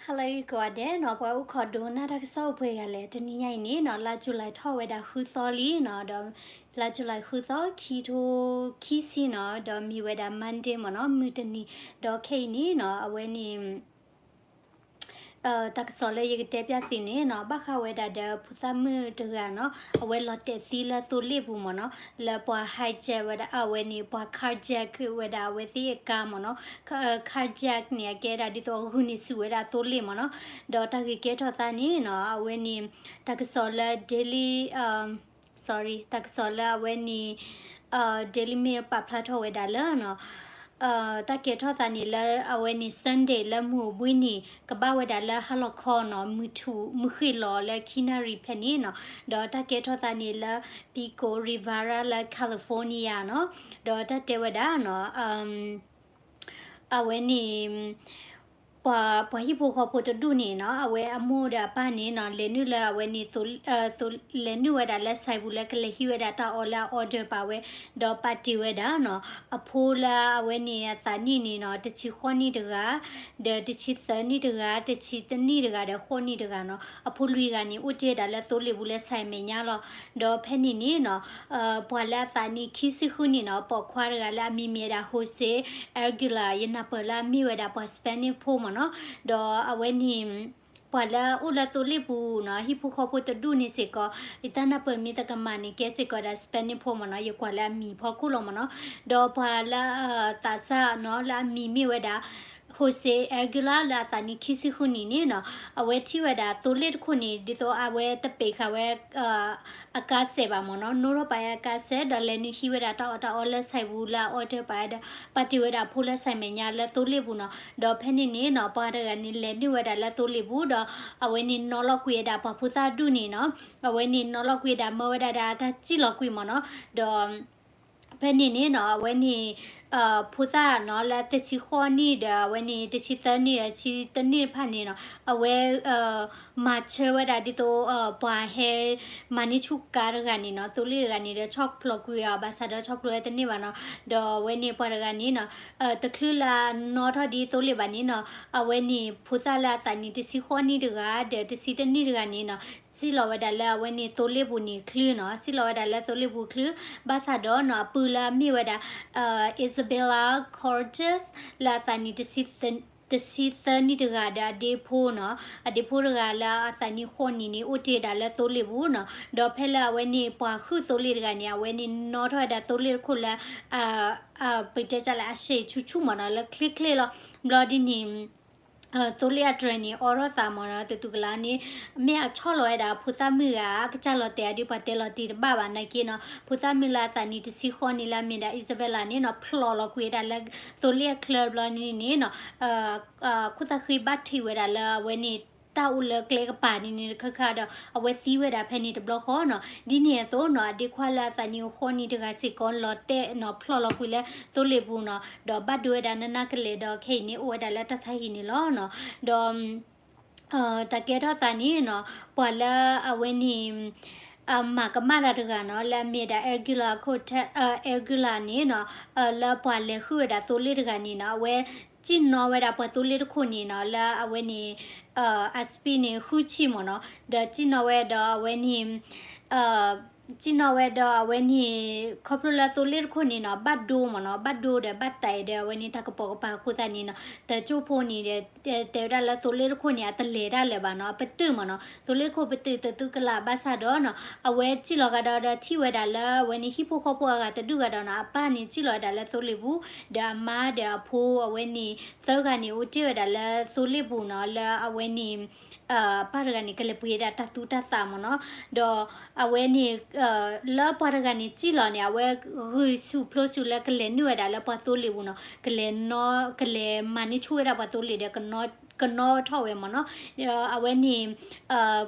Hello ကိးဂၤဒဲးနီၤ, ပှၤအိၣ်ခိးဒိကနၣ်တၢ်ကစီၣ်အိၣ်ပှဲၤဂၤလဲၣ်. တနံၤညါအံၤန့ၣ်နီၤ, လါ July ထီၣ်ဝဲဒၣ်ဃုသီလံနီၤ, ဒီးလါ July ဃုသီ ခံထိခံဆံနီၤ, ဒီးမ့ၢ်ဝဲဒၣ် Monday မ့ၢ်နီၤ, မုၢ်တနံၤ, ဒီးခဲအံၤန့ၣ်နီၤ, အဝဲန့ၣ် တၢ်ကစီၣ်လၢယကတဲပျၢ်သုန့ၣ်နီၤ, ဘၣ်ဃးဝဲဒၣ်ဒီးဖိသၣ်မုၣ်တဂၤနီၤ, အဝဲလီၤတဲာ်သံလၢသိလ့ၣ်ပူၤမ့ၢ်နီၤ, လၢပှၤ hijack ဝဲဒၣ်အဝဲန့ၣ်, ပှၤ carjack ဝဲဒၣ်အဝဲသ့ၣ်အ car မ့ၢ်နီၤ, carjack န့ၣ် အကဲဒၣ်ဒ်သိးဂုာ်န့ၢ်ဆူၣ်ဝဲဒၣ်သိလ့ၣ်မ့ၢ်နီၤ, ဒီးတၢ်ဂ့ၢ်ကဲထီၣ်သးန့ၣ်နီၤ, အဝဲန့ၣ် တၢ်ကစီၣ်လၢ Daily sorry တၢ်ကစီၣ်လၢအဝဲန့ၣ် Daily Mail ပာ်ဖျါထီၣ်ဝဲဒၣ်လၢနီၤ, တၢ်ကဲထီၣ်သးန့ၣ်လၢအဝဲန့ၣ် Sunday လၢမုၢ်အိၣ်ဘှံးနံၤ ကဘၣ်ဝဲဒၣ်လၢဟါလီၤခီနီၤ, မုၢ်ထူၣ်မုၢ်ဃ့ၢ်လီၤလၢခံနၣ်ရံၣ်ဖဲန့ၣ်နီၤ, ဒီးတၢ်ကဲထီၣ်သးန့ၣ်လၢ Pico Rivera လၢ California နီၤ, ဒီးတၢ်တဲဝဲဒၣ်နီၤ အဝဲန့ၣ် ပှၤ ပှၤဟံၣ်ဖိဃီဖိတဒူၣ်န့ၣ်နီၤ, အဝဲအမိၢ်ဒီးအပၢ်န့ၣ်နီၤ, လဲၤနုာ်လၢအဝဲန့ၣ် သိ လဲၤနုာ်ဝဲဒၣ်လၢ ဆိုင်ပူၤ လၢကလဲၤဟံးဝဲဒၣ်တၢ်အီၣ်လၢအ order ပာ်ဝဲ, ဒီးပာ်တ့ၢ်ဝဲဒၣ်နီၤ, အဖိလၢအဝဲန့ၣ်အသးနံၣ်န့ၣ်နီၤ, တဆံဃိးနံၣ်တဂၤ, ဒီးတဆံသၢနံၣ်တဂၤ, တဆံတနံၣ်တဂၤ, ဒီးဃိးနံၣ်တဂၤနီၤ, အဖိလွံၢ်ဂၤန့ၣ် အိၣ်တ့ၢ်ဝဲဒၣ်လၢသိလ့ၣ်ပူၤလၢ ဆိုင် မဲာ်ညါလီၤ. ဒီးဖဲန့ၣ်န့ၣ်နီၤ, ပှၤလၢအသးနံၣ်ခံဆံဃုနံၣ်နီၤ, ပိာ်ခွါတဂၤလၢအမံၤမ့ၢ်ဝဲဒၣ် Jose Aguilar, ယနၢ်ပၢၢ်လၢအမ့ၢ်ဝဲဒၣ်ပှၤ Spanish ဖိမ့ၢ်နီၤ, ဒီးအဝဲန့ၣ် ပှၤလၢအအိၣ်လၢသိလ့ၣ်ပူၤနီၤ, ဟံၣ်ဖိဃီဖိတဒူၣ်န့ၣ်စ့ၢ်ကီး, ယတၢ်နၢ်ပၢၢ်မ့ၢ်တကမၣ်န့ၣ် ကဲစ့ၢ်ကီးဒၣ် Spanish ဖိမ့ၢ်နီၤ, ယကွၢ်လၢအမံၤဖီခိၣ်လီၤမ့ၢ်နီၤ, ဒီးပှၤလၢအသးစၢ်နီၤ, လၢအမံၤမ့ၢ်ဝဲဒၣ် Jose Aguilar လၢအသးနံၣ်ခံဆံဃုနံၣ်န့ၣ်နီၤ, အဝဲထံၣ်ဝဲဒၣ်သိလ့ၣ်တခိၣ်န့ၣ် ဒ်သိးအဝဲတပ့းဃာ်ဝဲ အကါစဲးဘၣ်မ့ၢ်နီၤ, နိထီၣ်ပာ်ဝဲအကါစဲး ဒီးလဲၤနုာ်ဟံးဝဲဒၣ်တၢ်အီၣ်တၢ်အီလၢ ဆိုင်ပူၤ လၢအ order ပာ်ဝဲဒီး ပာ်တ့ၢ်ဝဲဒၣ်အဖိလၢ ဆိုင် မဲာ်ညါလၢသိလ့ၣ်ပူၤနီၤ, ဒီးဖဲန့ၣ်န့ၣ်နီၤ, ပှၤတဂၤန့ၣ် လဲၤနုာ်ဝဲဒၣ်လၢသိလ့ၣ်ပူၤ ဒီးအဝဲန့ၣ်နီၤလီၤကွံာ်ဝဲဒၣ်ပှၤဖိသၣ်ဒူၣ်န့ၣ်နီၤ, အဝဲန့ၣ်နီၤလီၤကွံာ်ဝဲဒၣ်မၢဝဲဒၣ်ဒီးတၢ်စံၣ်လီၤကွံာ်မ့ၢ်နီၤ, ဒီး ဖဲန့ၣ်န့ၣ်နီၤ, အဝဲန့ၣ် ဖိသၣ်နီၤ လၢတဆံဃိးနံၣ်ဒီး အဝဲန့ၣ် တဆံသၢနံၣ်ဒီး ဆံတနံၣ်တဖၣ်န့ၣ်နီၤ, အဝဲ မၤဆၢဝဲဒၣ်ဒ်သိး ပှၤဟဲ မၤန့ၢ်ဆူၣ်ကါတဂၤန့ၣ်နီၤ, သိလ့ၣ်တဂၤန့ၣ်ဒီး ဆီၣ်ဖျိးကွံာ်အီၤ ဘၣ်ဆၣ်ဒီးဆီၣ်ဖျိးဝဲတန့ၢ်ဘၣ်နီၤ, ဒီးအဝဲန့ၣ်ပှၤတဂၤန့ၣ်နီၤ, တချုးလၢအနီၣ်ထီၣ်ဒ်သိလ့ၣ်ဘၣ်န့ၣ်နီၤ, အဝဲန့ၣ် ဖိသၣ်လၢအသးနံၣ်တဆံဃိးနံၣ်တဂၤ ဒီးတဆံတနံၣ်တဂၤန့ၣ်နီၤ, စံၣ်လီၤဝဲဒၣ်လၢအဝဲန့ၣ်သိလ့ၣ်ပူၤန့ၣ်ချုးနီၤ, စံၣ်လီၤဝဲဒၣ်လၢသိလ့ၣ်ပူၤချုး, ဘၣ်ဆၣ်ဒီးနီၤ အပုၢ်လၢအမ့ၢ်ဝဲဒၣ် Isabella Cortez လၢအသးနံၣ် တဆံသၢနံၣ်တဂၤဒီးအဒ့ဖိနီၤ, အဒ့ဖိတဂၤလၢအသးနံၣ်ဃိးနံၣ်န့ၣ် အိၣ်တ့ၢ်ဝဲဒၣ်လၢသိလ့ၣ်ပူၤနီၤ, ဒီးဖဲလၢအဝဲန့ၣ် ပှၤဟုၣ်သိလ့ၣ်တဂၤန့ၣ် အဝဲန့ၣ်နီၣ်ထီၣ်ဝဲဒၣ်သိလ့ၣ်တခိၣ်လၢ ပတဲတၢ်လၢအရှဲဆူၣ်ဆူၣ်မ့ၢ်နီၤ, လၢချ့ချ့လီၤ, ဘျီဒ်န့ၣ် သိလ့ၣ်အတြဲၤန့ၣ် အိးထီၣ်သးမ့ၢ်နီၤ, တတူၢ်ကလာ်န့ၣ် မ့ၢ်အဆီၣ်လီၤဝဲဒၣ်ဖိသၣ်မုၣ်ဂၤ အကစၢ်လီၤတဲာ်အဒုး ပှၤတဲလီၤတ့ၢ်တဘၣ်ဘၣ်နာ်က့နီၤ, ဖိသၣ်မုၣ်လၢအသးနံၣ်တဆံဃိးနံၣ်လၢအမ့ၢ်ဒၣ် Isabella န့ၣ်နီၤ ဖျိးလီၤကွံာ်ဝဲဒၣ်လၢသိလ့ၣ်အချၢဘျီန့ၣ်န့ၣ်နီၤ, ခိၣ်သၣ်ဃံဘၣ်ထံးဝဲဒၣ်လၢအဝဲန့ၣ် တၢ်အိၣ်လၢကျဲကပၤန့ၣ်န့ၣ်တခါခါဒီး အဝဲသံဝဲဒၣ်ဖဲန့ၣ်တဘျီဃီနီၤ, ဒ်န့ၣ်အသိးနီၤ အဒ့ခွါလၢအသးနံၣ်ဃိးနံၣ်တဂၤစ့ၢ်ကီးလီၤတဲာ်နီၤ ဖျိးလီၤကွံာ်လၢသိလ့ၣ်ပူၤနီၤ, ဒီးဘၣ်ဒိဝဲဒၣ်နးနးကလဲာ်ဒီးခဲအံၤန့ၣ် အိၣ်ဝဲဒၣ်လၢတၢ်ဆါဟံၣ်န့ၣ်လီၤနီၤ, ဒီး တၢ်ကဲထီၣ်သးန့ၣ်နီၤ ပှၤလၢအဝဲန့ၣ် မၤကမၣ်တၢ်တဂၤနီၤ လၢအမ့ၢ်ဒၣ် Aguilar ခိၣ် Aguilar န့ၣ်နီၤ လၢပှၤလဲၤဟုၣ်ဝဲဒၣ်သိလ့ၣ်တဂၤန့ၣ်နီၤ အဝဲစံၣ်နီၤဝဲဒၣ်ပှၤသိလ့ၣ်တခိၣ်န့ၣ်နီၤ လၢအဝဲန့ၣ် အ speed န့ၣ် ဃုဆံမ့ၢ်နီၤ ဒီးစံၣ်နီၤဝဲဒီးအဝဲန့ၣ် စံၣ်နီၤဝဲဒီးအဝဲန့ၣ် ခီဖျိလၢသိလ့ၣ်တခိၣ်န့ၣ်နီၤ ဘၣ်ဒိမ့ၢ်နီၤ ဘၣ်ဒိဒီးဘၣ်တၢ်အံၤဒီးအဝဲန့ၣ် တၢ်ကပိာ်ကပၤအဃိသတးန့ၣ်နီၤ တၢ်ကၠိဖိန့ၣ်ဒီး တဲဝဲဒၣ်လၢသိလ့ၣ်တခိၣ်န့ၣ် အတလဲၤတၢ်လၢၤဘၣ်နီၤ အပတုာ်မ့ၢ်နီၤ သိလ့ၣ်ခိၣ်ပတုာ်တသူကလးဘၣ်ဆၣ်ဒီးနီၤ အဝဲစံၣ်လီၤကဒီးဒီးထံၣ်ဝဲဒၣ်လၢအဝဲန့ၣ် ဟံၣ်ဖိဃီဖိအဂၤတဒူၣ်ဂၤဒီးနီၤ အပၢ်န့ၣ်စံၣ်လီၤဝဲဒၣ်လၢသိလ့ၣ်ပူၤ ဒီးအမါဒီးအဖိအဝဲန့ၣ် သၢဂၤန့ၣ် အိၣ်တ့ၢ်ဝဲဒၣ်လၢသိလ့ၣ်ပူၤနီၤ လၢအဝဲန့ၣ် ပၢ်တဂၤန့ၣ် ကလဲၤပှ့ၤဒၣ်တၢ်သူတၢ်သးမ့ၢ်နီၤ ဒီးအဝဲန့ၣ် လၢပှၤတဂၤန့ၣ် စံၣ်လီၤန့ၣ် အဝဲဂုာ်ဆူၣ်ဖျိဆူၣ်လၢကလဲၤနုာ်ဝဲဒၣ်လၢပှၤသိလ့ၣ်ပူၤနီၤ ကလဲၤနီၤ ကလဲၤမၤန့ၢ်ဆူၣ်ဝဲဒၣ်ပှၤသိလ့ၣ်ဒီး ကနီၣ်ထီၣ်ဝဲမ့ၢ်နီၤ ဒီးအဝဲန့ၣ်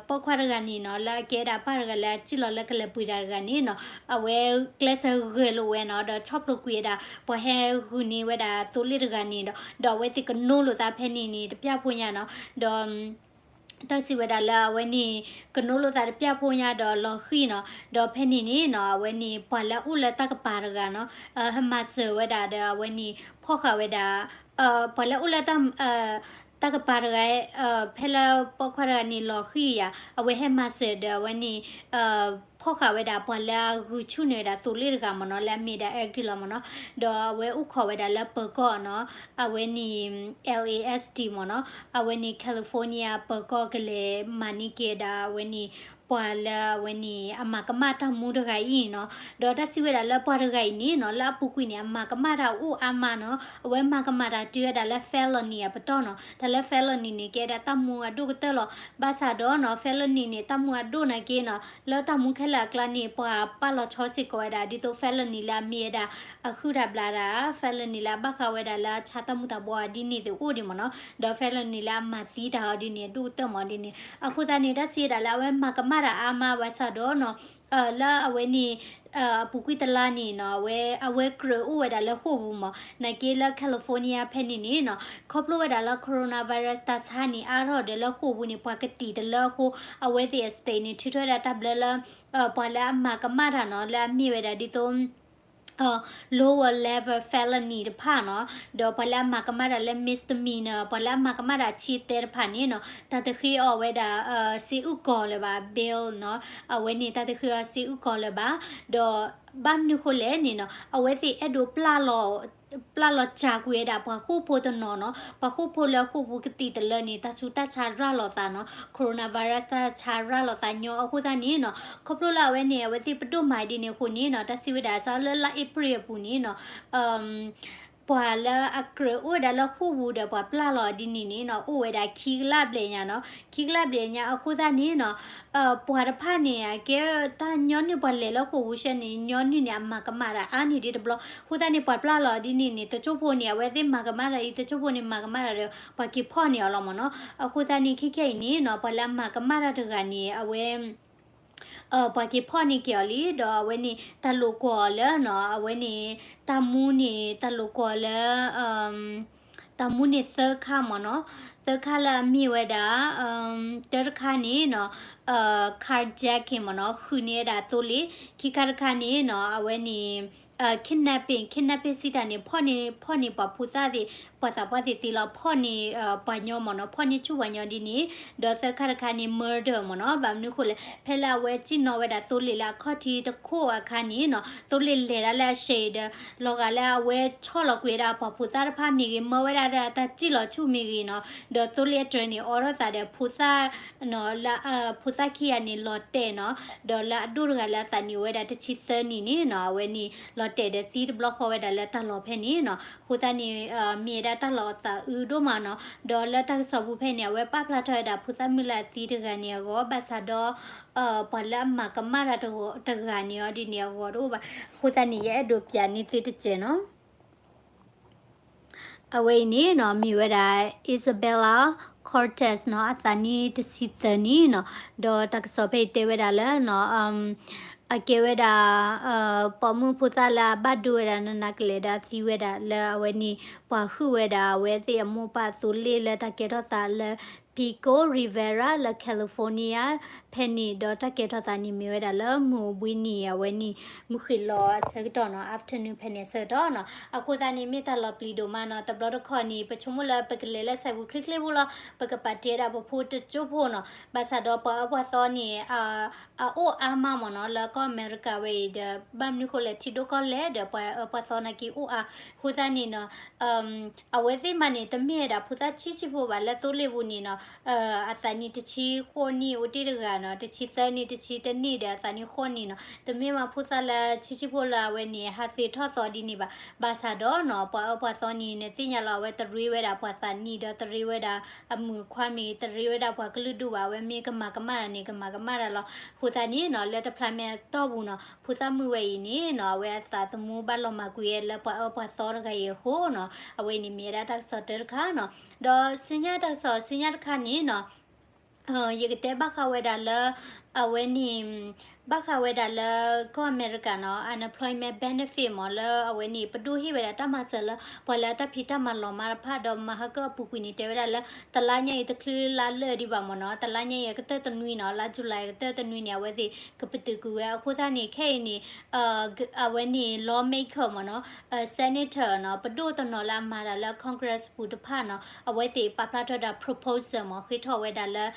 ပိာ်ခွါတဂၤန့ၣ်နီၤ လၢအကဲဒၣ်ပၢ်တဂၤလၢအစံၣ်လီၤလၢကလဲၤပှ့ၤတၢ်တဂၤန့ၣ်နီၤ အဝဲကျဲးစၢးဂဲၤလိာ်ဝဲနီၤ ဒီးဆီၣ်ဖျိးကွံာ်ဝဲဒၣ် ပှၤဟဲဂုာ်န့ၢ်ဝဲဒၣ်သိလ့ၣ်တဂၤန့ၣ်ဒီး ဒီးအဝဲသ့ၣ်ကနိလိာ်သးဖဲန့ၣ်န့ၣ် တပျၢ်ဖိညါနီၤ ဒီး တၢ်စံးဝဲဒၣ်လၢအဝဲန့ၣ် ကနိလိာ်သးတပျၢ်ဖိညါဒီးလီၤဃံၤနီၤ ဒီးဖဲန့ၣ်န့ၣ်နီၤ အဝဲန့ၣ် ပှၤလၢအအိၣ်လၢတၢ်ကပၤတဂၤနီၤ ဟဲမၤစၢၤဝဲဒၣ်ဒီးအဝဲန့ၣ် ဖီၣ်ဃာ်ဝဲဒၣ် ပှၤလၢအအိၣ်လၢတၢ် တၢ်ကပၤတဂၤ ဖဲလၢပိာ်ခွါတဂၤန့ၣ်လီၤဃံၤယၤ အဝဲဟဲမၤစၢၤဒီးအဝဲန့ၣ် ဖီၣ်ဃာ်ဝဲဒၣ်ပှၤလၢအဂုာ်ဆူၣ်န့ၢ်ဝဲဒၣ်သိလ့ၣ်တဂၤမ့ၢ်နီၤ လၢအမ့ၢ်ဒၣ် Agri လီၤမ့ၢ်နီၤ, ဒီးအဝဲအိၣ်ခိးဝဲဒၣ်လၢပၢၤကီၢ်နီၤ အဝဲန့ၣ် လၢ เอสดี မ့ၢ်နီၤ, အဝဲန့ၣ် California ပၢၤကီၢ်ကလဲၤမၤန့ၢ်က့ၤဒၣ်အဝဲန့ၣ် ပှၤလၢအဝဲန့ၣ် အမၤကမၣ်တၢ်မူတဂၤအံၤနီၤ, ဒီးတၢ်စံးဝဲဒၣ်လၢပှၤတဂၤအံၤန့ၣ်နီၤ လၢအပူၤကွံာ်န့ၣ် အမၤကမၣ်တၢ်အိၣ်အါမးနီၤ, အဝဲမၤကမၣ်တၢ်တုၤဝဲဒၣ်လၢ felony အပတီၢ်နီၤ, တၢ်လၢ felony န့ၣ် ကဲဒၣ်တၢ်မူအဒိၣ်ကတၢၢ်လီၤ, ဘၣ်ဆၣ်ဒီးနီၤ felony န့ၣ် တၢ်မူအဒိၣ်နာ်က့နီၤ လၢတၢ်မူခဲလၢာ်အကျါန့ၣ် ပှၤပာ်လီၤဆီစ့ၢ်ကီးဝဲဒၣ် ဒ်သိး felony လၢအမ့ၢ်ဝဲဒၣ် အဟုၣ်တၢ်ဘျးတၢ် felony လၢအဘၣ်ဃးဝဲဒၣ်လၢအဆါတၢ်မူၤတၢ်ဘှီးဒ်န့ၣ်သ့ၣ်အိၣ်ဒံးမ့ၢ်နီၤ, ဒီး felony လၢအမၤသံတၢ်အီၤဒ်န့ၣ် အဒိၣ်ကတၢၢ်မ့ၢ်ဒ်န့ၣ်, အဃိသတးန့ၣ် တၢ်စံးဝဲဒၣ်လၢအဝဲမၤကမၣ်တၢ်အါမးဘၣ်ဆၣ်ဒီးနီၤ လၢအဝဲန့ၣ် အပူၤကွံာ်တလါန့ၣ်နီၤ အဝဲ အဝဲကြၢးအိၣ်ဝဲဒၣ်လၢဃိာ်ပူၤမ့ၢ် နာ်က့လၢ California ဖဲန့ၣ်န့ၣ်နီၤ ခီဖျိဝဲဒၣ်လၢ coronavirus တၢ်ဆါန့ၣ် အါထီၣ်ဒီးလၢဃိာ်ပူၤန့ၣ် ပှၤကတံာ်တလၢအဃိ အဝဲသ့ၣ်အ state န့ၣ် ထုးထီၣ်ဝဲဒၣ်တၢ်ဘျၢလၢ ပှၤလၢအမၤကမၣ်တၢ်နီၤ လၢအမ့ၢ်ဝဲဒၣ်ဒ်သိး lower level felony တဖၣ်နီၤ, ဒီးပှၤလၢအမၤကမၣ်တၢ်လၢ misdemeanor ပှၤလၢအမၤကမၣ်တၢ်အဆံသၢတဖၣ်န့ၣ်နီၤ တၢ်တဃ့အီၤဝဲဒၣ် စ့အုၣ်ကီၤလၢၤဘၣ် bail နီၤ, အဝဲန့ၣ်တၢ်တဃ့အီၤစ့အုၣ်ကီၤလၢၤဘၣ်, ဒီးဘၣ်မနုၤဃိလဲၣ်န့ၣ်နီၤ အဝဲသ့ၣ်အဲၣ်ဒိးပျၢ်လီၤ ပျၢ်လီၤစှၤကွံာ်ဝဲဒၣ်ပှၤဃိာ်ဖိတနီၤနီၤ, ပှၤဃိာ်ဖိလၢဃိာ်ပူၤကသံၣ်တလၢန့ၣ် တၢ်ဆူးတၢ်ဆါရၤလီၤသးနီၤ, coronavirus တၢ်ဆါရၤလီၤသးညီအဃိသတးန့ၣ်နီၤ, ခီဖျိလၢအဝဲန့ၣ် အဝဲသ့ၣ်ပဒိၣ်မးဒ်န့ၣ်အဃိန့ၣ်နီၤ တၢ်စံးဝဲဒၣ်စးလၢလါ April အပူၤန့ၣ်နီၤ ပှၤလၢအကြၢးအိၣ်ဝဲဒၣ်လၢဃိာ်ပူၤဒီးပှၤပျၢ်လီၤဒ်န့ၣ်န့ၣ်နီၤ အိၣ်ဝဲဒၣ်ခံကလးဘျဲၣ်ညါနီၤ, ခံကလးဘျဲၣ်ညါအဃိသတးန့ၣ်နီၤ ပှၤတဖၣ်န့ၣ် အကဲတၢ်ညီနုၢ်ပှၤလဲၤလၢဃိာ်ပူၤဆဲန့ၣ် ညီနုၢ်န့ၣ် အမၤကမၣ်တၢ်အါန့ၢ်ဒ်တဘျီ, အဃိသတးန့ၣ် ပှၤပျၢ်လီၤဒ်န့ၣ်န့ၣ် တကၠိၢ်ဖိန့ၣ် အဝဲသ့ၣ်မၤကမၣ်တၢ်အံၤ တကၠိၢ်ဖိန့ၣ် မၤကမၣ်တၢ်ဒီး ပှၤက့ၤဖီၣ်န့ၢ်အီၤလီၤမ့ၢ်နီၤ, အဃိသတးန့ၣ် ခဲကနံၣ်အံၤန့ၣ်နီၤ ပှၤလၢအမၤကမၣ်တၢ်တဂၤန့ၣ် အဝဲ ပှၤက့ၤဖီၣ်န့ၢ်က့ၤအီၤလံ ဒီးအဝဲန့ၣ် တၢ်လိာ်ကွီၢ်အီၤလၢနီၤ အဝဲန့ၣ် တၢ်မူန့ၣ် တၢ်လိာ်ကွီၢ်အီၤလၢ တၢ်မူန့ၣ်သၢခါမ့ၢ်နီၤ, သၢခါလၢအမ့ၢ်ဝဲဒၣ် တၢတခါန့ၣ်နီၤ carjacking မ့ၢ်နီၤ ဃုန့ၢ်ဝဲဒၣ်သိလ့ၣ်, ခံခါတခါန့ၣ်နီၤ အဝဲန့ၣ် kidnapping, kidnapping စံးတၢ်န့ၣ် ဖီၣ်န့ၢ် ဖီၣ်န့ၢ်ပှၤဖိသၣ်သ့ၣ်, ပှၤသးပှၢ်သ့ၣ်သ့လီၤ ဖီၣ်န့ၢ် ပှၤညီမ့ၢ်နီၤ ဖီၣ်န့ၢ်ဆူၣ်ပှၤညီဒ်န့ၣ်, ဒီးသၢခါတခါန့ၣ် murder မ့ၢ်နီၤ, ဘၣ်မနုၤဃိလဲၣ် ဖဲလၢအဝဲစံၣ်နီၤဝဲဒၣ်သိလ့ၣ်လၢအခီၣ်ထံးတခိၣ်အခါန့ၣ်နီၤ သိလ့ၣ်လဲၤဒၣ်လၢအရှဲအံၤဒီး လီၤဂာ်လၢအဝဲဆီၣ်လီၤကွံာ်ဝဲဒၣ်ပှၤဖိသၣ်တဖၣ်မ့ၢ်ဂ့ၤ မၢဝဲဒၣ်တၢ်စံၣ်လီၤဆူၣ်မ့ၢ်ဂ့ၤနီၤ, ဒီးသိလ့ၣ်အတြဲၤန့ၣ် အိးထီၣ်သးဒီးဖိသၣ် လၢ ဖိသၣ်ခံဂၤန့ၣ် လီၤတဲာ်နီၤ, ဒီးလၢအဒိၣ်တဂၤလၢအသးနံၣ်အိၣ်ဝဲဒၣ်တဆံသၢနံၣ်န့ၣ်နီၤ အဝဲန့ၣ် လီၤတဲာ်ဒီးသံတဘျီဃီဝဲဒၣ်လၢတၢ်လီၢ်ဖဲန့ၣ်နီၤ, အဃိသတးန့ၣ် မ့ၢ်ဝဲဒၣ်တၢ်လီၤအသးအုးဒိၣ်မးနီၤ, ဒီးလၢတၢ်ကစီၣ်ပူၤဖဲန့ၣ် အဝဲပာ်ဖျါထီၣ်ဝဲဒၣ်ဖိသၣ်မုၣ်လၢအသံတဂၤန့ၣ်အဂီၢ် ဘၣ်ဆၣ်ဒီး ပှၤလၢအမၤကမၣ်တၢ်တဂၤန့ၣ်အီၤဒ်န့ၣ်အဂီၢ်တအိၣ်ဘၣ်, အဃိသတးန့ၣ် ယအဲၣ်ဒိးပျးန့ၢ်သုတစဲးနီၤ. အဝဲအံၤန့ၣ်နီၤ မ့ၢ်ဝဲဒၣ် Isabella Cortez နီၤ အသးနံၣ်တဆံသၢနံၣ်နီၤ, ဒီးတၢ်ကစီၣ်ဖဲအံၤတဲဝဲဒၣ်လၢနီၤ အကဲဝဲဒၣ် ပိာ်မုၣ်ဖိသၣ်လၢအဘၣ်ဒိဝဲဒၣ်နးနးကလဲာ်ဒီးသံဝဲဒၣ်လၢအဝဲန့ၣ် ပှၤဟုၣ်ဝဲဒၣ်အဝဲသ့ၣ်အမိၢ်ပၢ်အသိလ့ၣ်လၢတၢ်ကဲထီၣ်သးလၢ Pico Rivera လၢ California ဖဲန့ၣ် ဒီးတၢ်ကဲထီၣ်သးန့ၣ်မ့ၢ်ဝဲဒၣ်လၢမုၢ်အိၣ်ဘှံးနံၤအဝဲန့ၣ် မုၢ်ဃ့ၢ်လီၤအဆၢကတီၢ်နီၤ afternoon ဖဲန့ၣ်အဆၢကတီၢ်နီၤ, အဃိသတးန့ၣ် မ့ၢ်တၢ်လီၤပျံၤဒိၣ်မးနီၤ, တဘျီတခီၣ်န့ၣ် ပဆိကမိၣ်လၢပကလဲၤလၢစဲးပူၤချ့ချ့ဖိလီၤ, ပကပာ်တ့ၢ်ဝဲဒၣ်ပဖိတကၠိၢ်ဖိနီၤ, ဘၣ်ဆၣ်ဒီးပှၤအၢပှၤသီန့ၣ် အအိၣ်အါမးမ့ၢ်နီၤ, လၢကီၢ်အမဲရကၤဝဲအံၤဒီး ဘၣ်မနုၤဃိလဲၣ် ထံဒိၣ်ကီၢ်လဲၢ်ဒီးပှၤအၢပှၤသီနာ်က့အိၣ်အါ, အဃိသတးန့ၣ်နီၤ အဝဲသ့ၣ်မးန့ၣ်တမ့ၢ်ဝဲဒၣ်ဖိသၣ်ဆံးဆံးဖိဘၣ်, လၢသိလ့ၣ်ပူၤန့ၣ်နီၤ အသးနံၣ်တဆံဃိးနံၣ်အိၣ်တ့ၢ်တဂၤနီၤ, တဆံသၢနံၣ် တဆံတနံၣ်ဒီးအသးနံၣ်ဃိးနံၣ်နီၤ, တမ့ၢ်မးဖိသၣ်လၢဆံးဆံးဖိလၢအဝဲန့ၣ် ဟးသ့ၣ်ထီၣ်သီဒ်န့ၣ်ဘၣ်, ဘၣ်ဆၣ်ဒီးနီၤ ပှၤအၢပှၤသီန့ၣ် နသ့ၣ်ညါလီၤ အဝဲတရ့ဝဲဒၣ်ပှၤသးနံၣ်ဒီးတရ့ဝဲဒၣ်အမုၣ်ခွါမ့ၢ်ဂ့ၤ တရ့ဝဲဒၣ်ပှၤကလုာ်ဒူၣ်ဘၣ်, အဝဲမ့ၢ်ကမၤကမၣ်တၢ်န့ၣ် ကမၤကမၣ်တၢ်လီၤ, အဃိသတးန့ၣ်နီၤ လၢတဖျါမဲာ်အတီၢ်ပူၤနီၤ ဖိသၣ်မုၣ်ဝဲအံၤန့ၣ်နီၤ အဝဲအသးသမူဘၣ်လီၤမၢ်ကွံာ်ဝဲလၢပှၤအၢပှၤသီတဂၤအံၤအဃိနီၤ, အဝဲအံၤန့ၣ်မ့ၢ်ဝဲဒၣ်တၢ်ကစီၣ်တၢတခါနီၤ, ဒီးဆူညါတၢ်ကစီၣ်ဆူညါတခါန့ၣ်နီၤ ယကတဲဘၣ်ဃးဝဲဒၣ်လၢ အဝဲန့ၣ် ဘၣ်ဃးဝဲဒၣ်လၢ ကီၢ်အမဲရကၤနီၤ unemployment benefit မ့ၢ် လၢအဝဲန့ၣ် ပဒိၣ်ဟ့ၣ်ဝဲဒၣ်တၢ်မၤစၢၤလၢ ပှၤလၢအတၢ်ဖံးတၢ်မၤလီၤမၢ်တဖၣ် ဒီးမၤဟါကၢၣ်အပူၤကွံာ်န့ၣ် တဲဝဲဒၣ်လၢ တလါညါအံၤတချုးလါလၢာ်ဒံးဘၣ်မ့ၢ်နီၤ, တလါညါအံၤအကတၢၢ်တနွံနီၤ, လါ July အကတၢၢ်တနွံန့ၣ် အဝဲသ့ၣ်ကပတုာ်ကွံာ်ဝဲ. အဃိသတးန့ၣ် ခဲအံၤန့ၣ် အဝဲန့ၣ် lawmaker မ့ၢ်နီၤ, senator နီၤ, ပဒိၣ်တနီၤလၢအမၤတၢ်လၢ Congress ပူၤတဖၣ်နီၤ, အဝဲသ့ၣ်ပာ်ဖျါထီၣ်ဝဲဒၣ် proposal မ့ၢ် ဃ့ထီၣ်ဝဲဒၣ်လၢ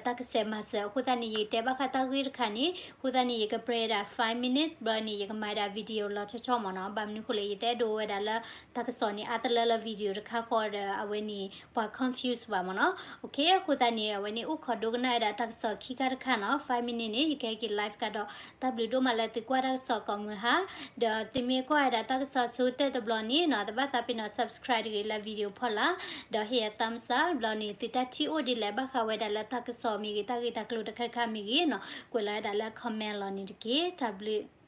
တၢ်ကစဲးမၤစၢၤ. အဃိသတးန့ၣ် ယတဲဘၣ်ဃးတၢ်ဂ့ၢ်တခါန့ၣ် အဃိသတးန့ၣ် ယကပြၢဝဲဒၣ် five minutes ဘျီန့ၣ် ယကမၤဝဲဒၣ် video လီၤဆီဆီမ့ၢ်နီၤ. ဘၣ်မနုၤအဃိလဲၣ် ယတအဲၣ်ဒိးဝဲဒၣ်လၢ တၢ်ကစီၣ်န့ၣ် အါတလၢလၢ video တခါဃီဒီး အဝဲန့ၣ် ပှၤ confuse ဘၣ်မ့ၢ်နီၤ. အဃိသတးန့ၣ် အဝဲန့ၣ် အိၣ်ခိးဒိကနၣ်ဝဲဒၣ်တၢ်ကစီၣ်ခံခါတခါနီၤ, five minutes န့ၣ် ယကဟဲက့ၤ live ကဒီး. တၢ်ဘျုးဒိၣ်မးလၢသုကွၢ်တၢ်ကစီၣ်ကိးမုၢ်ဟါ, ဒီးသုမ့ၢ်ကွၢ်ဝဲဒၣ်တၢ်ကစီၣ်ဆိကတၢၢ်တဘျီန့ၣ်နီၤ, တဘၣ်သးပ့ၤနီၣ် subscribe တဂ့ၤလၢ video ဖီလာ်, ဒီးဟ့ၣ်ယၤ thumbs up ဘျီန့ၣ် သုတၢ်ထံၣ်အိၣ်ဒ်လဲၣ် ဘၣ်ဃးဝဲဒၣ်လၢတၢ်ကစီၣ်မ့ၢ်ဂ့ၤ တၢ်ဂ့ၢ်တၢ်ကျိၤတခါခါမ့ၢ်ဂ့ၤနီၤ, ကွဲးလီၤဝဲဒၣ်လၢ comment လီၤန့ၣ်တက့ၢ်. တၢ်ဘျုး